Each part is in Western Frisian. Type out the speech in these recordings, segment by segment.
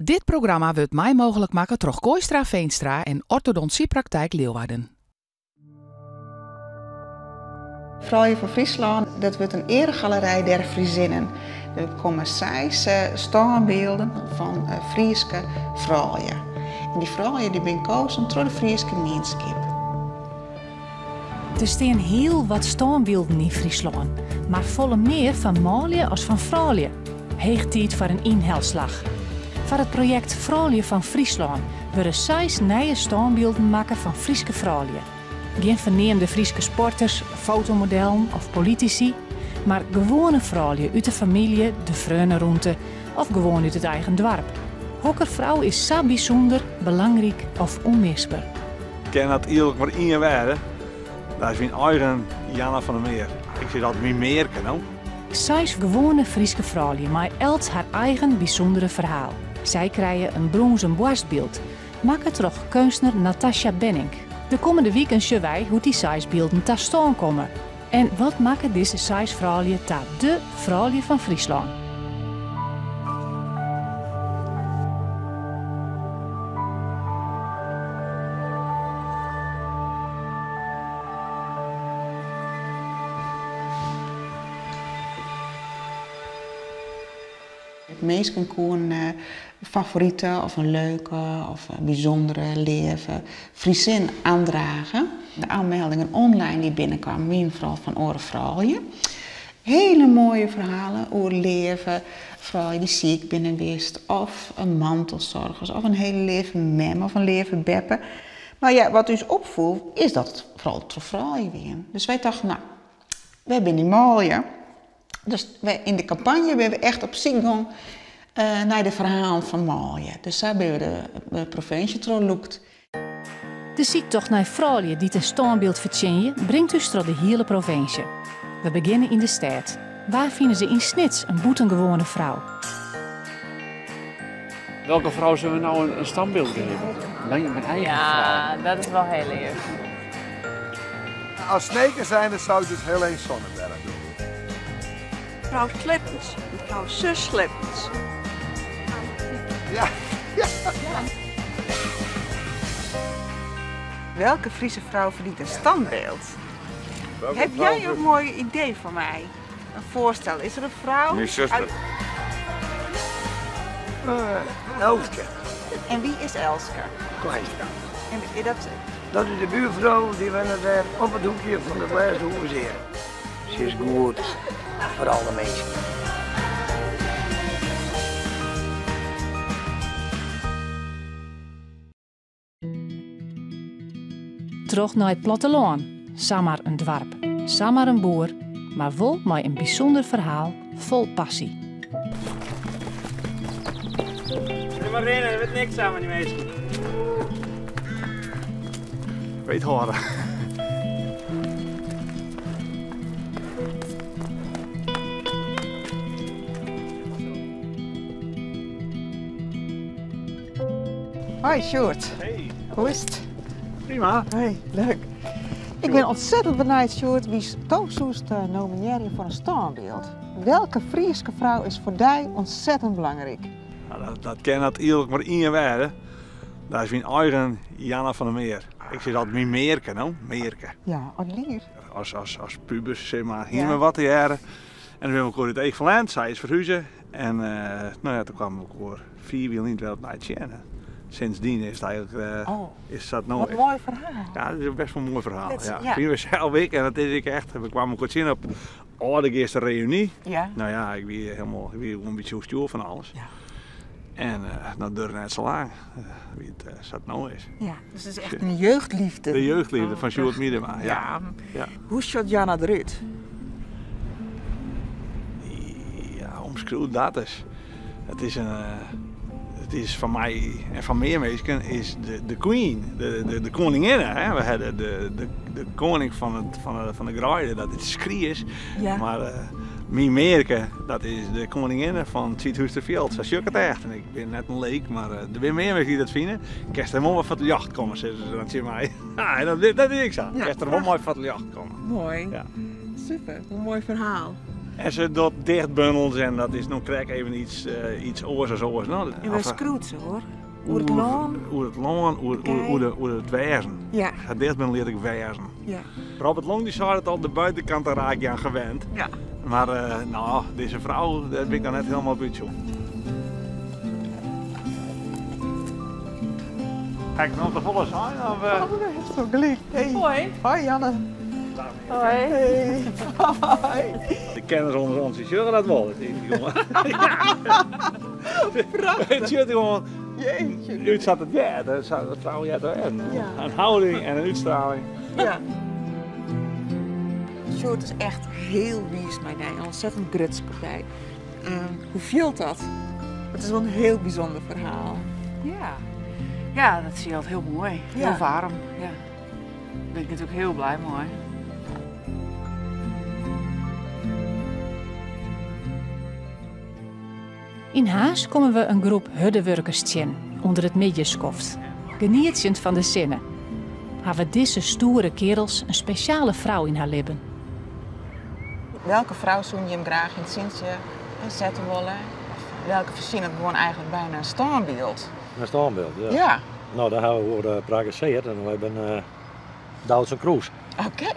Dit programma wurdt mei mooglik makke troch Kooistra Veenstra en Orthodontiepraktijk Leeuwarden. Froulju fan Fryslân, dat wurdt in earegalerij der Friezinnen. Der komme seis stânbylden fan Fryske froulju. En dy froulju dy binne kozen troch de Fryske mienskip. Der stean hiel wat stânbylden yn Fryslân, mar folle mear fan manlju as fan froulju. Heech tiid foar in ynhelslach. Foar it projekt Froulju fan Fryslân wurde seis nije stânbylden makke fan Fryske froulju. Gjin ferneamde Fryske sporters, fotomodellen of politisy, mar gewoane froulju út de famylje, de freonerûnte of gewoan út it eigen doarp. Hokker frou is sa bysûnder, belangryk of ûnmisber? Kin dat earlik mar ien wêze, dat is myn eigen Janna van der Meer. Ik sis altyd myn mearke, no. Seis gewoane Fryske froulju mei elts har eigen bysûndere ferhaal. Sy krije in brûnzen boarstbyld, makke troch keunstner Natasja Bennink. De kommende wiken sjogge wy hoe't dy seis bylden ta stân komme. En wat makket dizze seis froulju ta dé froulju fan Fryslân? Minsken koenen favorite of in leuke of bysûndere, leave Friesin oandrage. De oanmeldingen online dy't binnenkwamen wienen foaral fan oare froulju. Hiele moaie ferhalen oer leave froulju dy't siik binne west of mantelsoargers of in hiele leave mem of in leave beppe. Mar ja, wat ús opfoel is dat it foaral troch froulju wienen. Dus wy tochten, no, wêr binne dy manlju? Dus wy, yn de kampanje binne we echt op syk gong nei de ferhalen fan manlju. Dus sa binne we de provinsje trochlûkt. De syktocht nei froulju dy't in stânbyld fertsjinje bringt ús troch de hiele provinsje. We begjinne yn de stêd. Waar fine se yn Snits in bûtengewoane frou? Welke vrouw zullen we nou een standbeeld geven? Mijn eigen Ja, vrouw. dat is wel heel lief. Als Sneker zijnde zou ik dus Helene Sonnenberg doen. Mevrouw Slippens, mevrouw Zus Slippens. Ja. Welke Friese vrouw verdient een standbeeld? Welke Heb vrouw jij een mooi idee voor mij? Een voorstel? Is er een vrouw? Mijn zuster. Uit- Elske En wie is Elske? Kleinstra. En dat, Dat is de buurvrouw die wennet dêr op it hoekje fan it lêste hûs hjir. Se is goed foar alle minsken. Troch nei it plattelân, samar in doarp, samar in boer, mar wol mei in bysûnder ferhaal fol passy. Lit mar rinne, der wurdt niks oan mei dy minsken. Weet hâlde. Hoi Sjoerd. Hey. Hoe is it? Prima. Hey, leuk. Ik bin ontzettend benijd, Sjoerd, wiesto soest nominearje foar in stânbyld. Welke Fryske frou is foar dy ontzettend belangryk? Nou, dat kin natuerlik mar ien wêze. Dat is myn eigen Janna van der Meer. Ik sis altyd myn mearke, no? Mearke. Ja, wat lief. As pubers, sis mar, hiene we wat te hearren. En dan binne we elkoar út each ferlern. Sy is ferhuze. En no ja, toen kwamen we elkoar 4 jier lyn wer opnij tsjin. Sindsdien is it eigentlik, Oh, is dat no wat echt moai ferhaal. Ja, dat is best wol in moai ferhaal. Dat is, Ja. ja. Fine we sels ek. En dat is ek echt, we kwamen elkoar tsjin op Aldegeaster reuny. Ja. Nou ja, ik wie helemaal, ik wie gewoan in bytsje oerstjoer fan alles. Ja. En dat duurde net sa lang, wie it sa't it no is. Ja, dus it is echt in jeugdliefde. De jeugdliefde Oh, fan Sjoerd prachtig. Miedema, ja. Ja. Ja. Hoe sjocht Janna derút? Ja, omskriuw dat is. Het is een, het is foar my en foar mear minsken is de queen, de koninginne. Hè? We hawwe de koning fan de greide, dat is skries. Ja. Mar myn mearke, dat is de koninginne fan it Súdhústerfjild. Sa sjoch ik it echt. En ik bin net in leek, mar der binne mear minsken dy't dat fine. Kinst der wol mei foar it ljocht komme, sizze se dan tsjin my. Ja, en dat is ek sa. Ja, Kinst der wol mei foar it ljocht komme. Moai. Ja. Super, wat in moai ferhaal. En se docht dichtbundels en dat is no krekt even iets, uh, iets oars as oars. No, en wêr skriuwt se oer? Oer it lân? Oer it lân, oer, oer, oer, de, oer it wêzen. Ja. Har dichtbundel hjit ek Wêzen. Ja. Robert Long die sei it al, de buitenkant daar raak je aan gewend. Ja. Mar uh, no, dizze frou, dêr bin ik noch net hielendal op út. Ha ik noch te folle sein? Of, uh... Oh, dat is zo gelyk. Hey. Hoi. Hoi Janne. Hoi. Hey. Hoi. De kenners ûnder ons die sjogge dat wol. Prachtich. It sjocht gewoan Jeetje. út sa't it heart. Sa't de frou heart te wêzen. Ja. In houding en in útstraling. Ja. Sjoerd is echt hiel wiis mei dy, ontzettend grutsk op dy. Hoe fielt dat? It is wol in hiel bysûnder ferhaal. Ja, ja dat fielt hiel moai. Hiel waarm. Ja. Dêr bin ik natuerlik hiel bliid mei. Yn Harns komme we in groep hurdewurkers tsjin ûnder it middeisskoft. Genietsjend fan de sinne. Hawwe dizze stoere kearels in spesjale frou yn har libben. Welke frou soene jim graach yn it sintsje sette wolle? Of welke fertsjinnet gewoan eigentlik byna in stânbyld? In stânbyld, ja. Ja. No, dêr hawwe we oer prakkesearre en we binne Doutzen Kroes. Oké.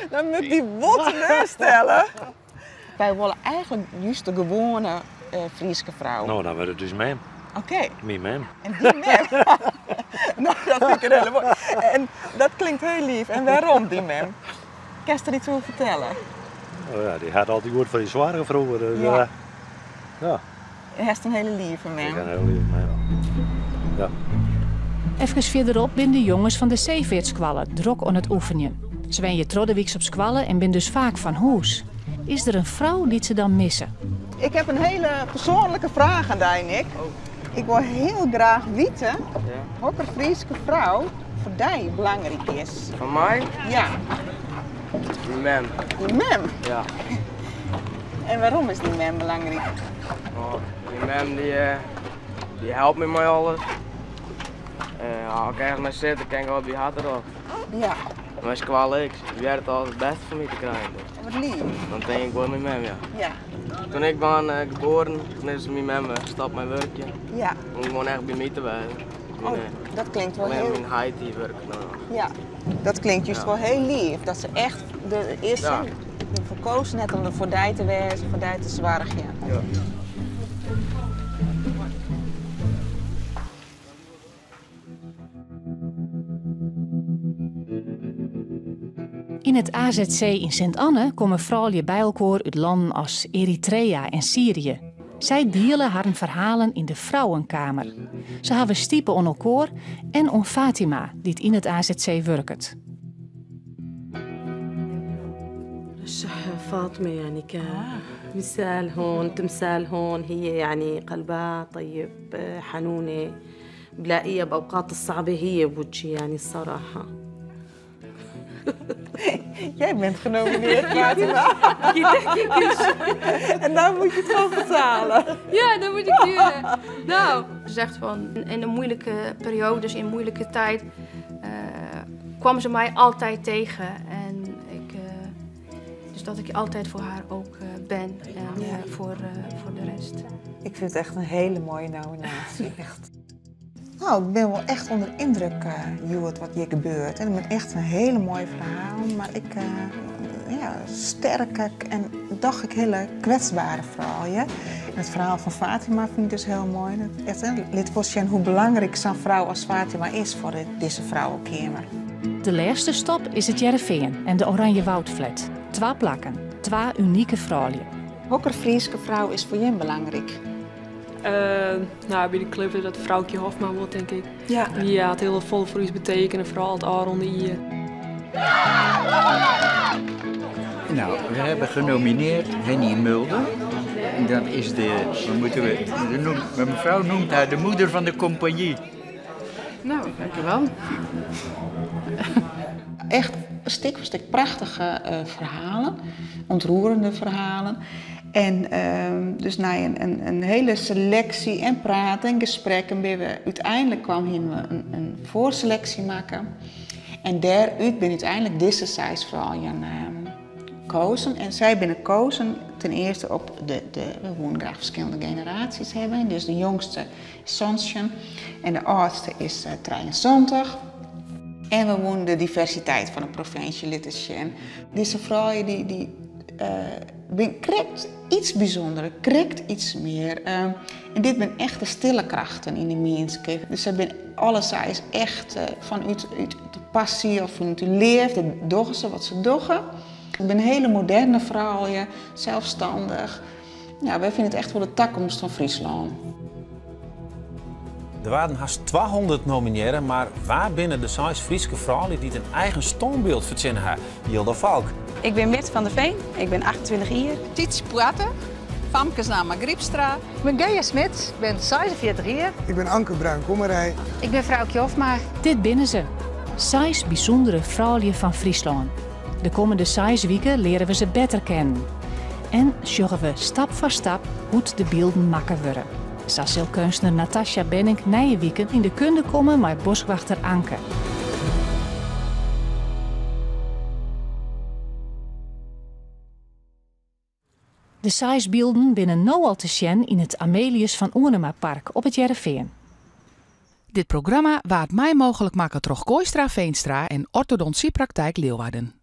Dan moat ik dy wol teleurstelle. Wy wolle eigentlik just de gewoane Fryske frou. No, dan wurdt it ús mem. Oké. Myn mem. En dyn mem? No, dat fyn ik in hiele moaie. En dat klinkt hiel leaf. En wêrom dyn mem? Kinst der yts oer fertelle? No ja, dy hat altyd goed foar dy soarge froeger. Dus, Ja. ja. Hast in hiele leave mem. Ik ha in hiele leave mem. Ja. Efkes fierderop binne de jonges fan de seefeartskoalle drok oan it oefenjen. Se wenje troch de wyks op skoalle en binne dus faak fan hûs. Is der in frou dy't se dan misse? Ik ha in hiele persoanlike fraach oan dy, Nick. Ik wol hiel graach witte hokker Fryske frou foar dy belangryk is. Foar my? Ja. Myn mem. Dyn mem? Ja. En wêrom is dyn mem belangryk? Oh, myn mem dy, dy helpt my mei alles. As ik ergens mei sit, dan kin ik altyd by har terjochte. Ja. Mei skoalle ek. Se probearret altyd it bêste foar my te krijen. Oh, wat leaf. Dan tink ik wol oan myn mem, ja. Ja. Toen ik ben geboren, toen is myn mem stoppe mei wurkjen. Ja. Om gewoan echt by my te wêzen. Oh, dat klinkt wol Allinnich hiel... myn heit dy wurket noch. Ja, dat klinkt just Ja. wol hiel leaf. Dat se echt der is, Ja. derfoar kozen hat om der foar dy te wêzen, foar dy te soargjen. Ja. Yn it AZC yn Sint Anne komme froulju by elkoar út lannen as Eritrea en Syrië. Sy diele harren ferhalen yn de Vrouwenkamer. Se hawwe stipe oan elkoar en oan Fatima, dy't yn it AZC wurket. رشح فاطمة يعني كمثال هون تمثال هون هي يعني قلبها طيب حنونة بلاقيها بأوقات الصعبة هي بوجهي يعني الصراحة. Jij bent genomineerd, Fatima. Je تحكي كل شيء. En dan moet je het gewoon vertalen. Ja, dan moet ik nu. Nou, ze zegt van in een moeilijke periodes, in moeilijke tijd, kwam ze mij altijd tegen. En ik, dus dat ik altijd voor haar ook ben en voor de rest. Ik vind het echt in hiele moaie nominaasje. Echt. No, ik bin wol echt ûnder de yndruk, hjoed, wat hjir gebeurt. En it is echt in hiele moaie ferhaal, mar ek ja, sterke en dochs ek hiele kwetsbere froulju. En it ferhaal fan Fatima fyn ik dus hiel moai. Dat echt, hè, lit wol sjen hoe belangryk sa'n frou as Fatima is foar dizze frouwekeamer. De lêste stop is it Hearrenfean en de Oranjewoudflat. Twa plakken, twa unike froulju. Hokker Fryske frou is foar jim belangryk? No, by de klup is dat Froukje Hofma wol, tink ik. Dy hat hiel folle foar ús betekene, foaral it ôfrûne jier. Nou, we hebben genomineerd Henny Mulder. En dat is de, wat moeten we, de noem, mijn mevrouw noemt haar de moeder van de compagnie. Nou, dankjewel. Echt stik foar stik prachtige ferhalen, ûntroerende ferhalen. En dus nei in hiele seleksje en praat en gesprekken binne we úteinlik kaam hiene we in foarseleksje makke. En dêrút binne úteinlik dizze seis froulju. Kozen. En sy binne kozen ten eerste op de, de we woenen graach ferskillende generaasjes hawwe. Dus de jongste is 17 en de âldste is 73. En we woenen de diversiteit fan de provinsje litte sjen. Dizze froulju dy, dy binne krekt iets bysûnderer, krekt iets mear. En dit binne echt de stille krachten yn de mienskip. Dus sy binne alle seis echt fanút út de passy of fanút de leafde dogge se wat se dogge. It binne hiele moderne froulju, selsstannich. Ja, wy fine it echt wol de takomst fan Fryslân. Der waarden hast 200 nominearre, mar wa binne de seis Fryske froulju dy't in eigen stânbyld fertsjinne ha? Jilda Valk. Ik bin Mirt van der Veen, ik bin 28 jier. Tietsje Poarte, famkesnamme Grypstra. Ik bin Gea Smits, ik bin 46 jier. Ik bin Anke Bruin-Kommerij. Ik bin Froukje Hofma. Dit binne se, seis bysûndere froulju fan Fryslân. De kommende seis wiken leare we se better kennen. En sjogge we stap foar stap hoe't de bylden makke wurde. Sa sil keunstner Natasja Benning nije wiken yn de kunde komme mei boskwachter Anke. De seis bylden binne no al te sjen yn it Amelius van Oenemapark op It Hearrenfean. Dit programma waard mei mooglik makke troch Kooistra Veenstra en Orthodontsiepraktijk Leeuwarden.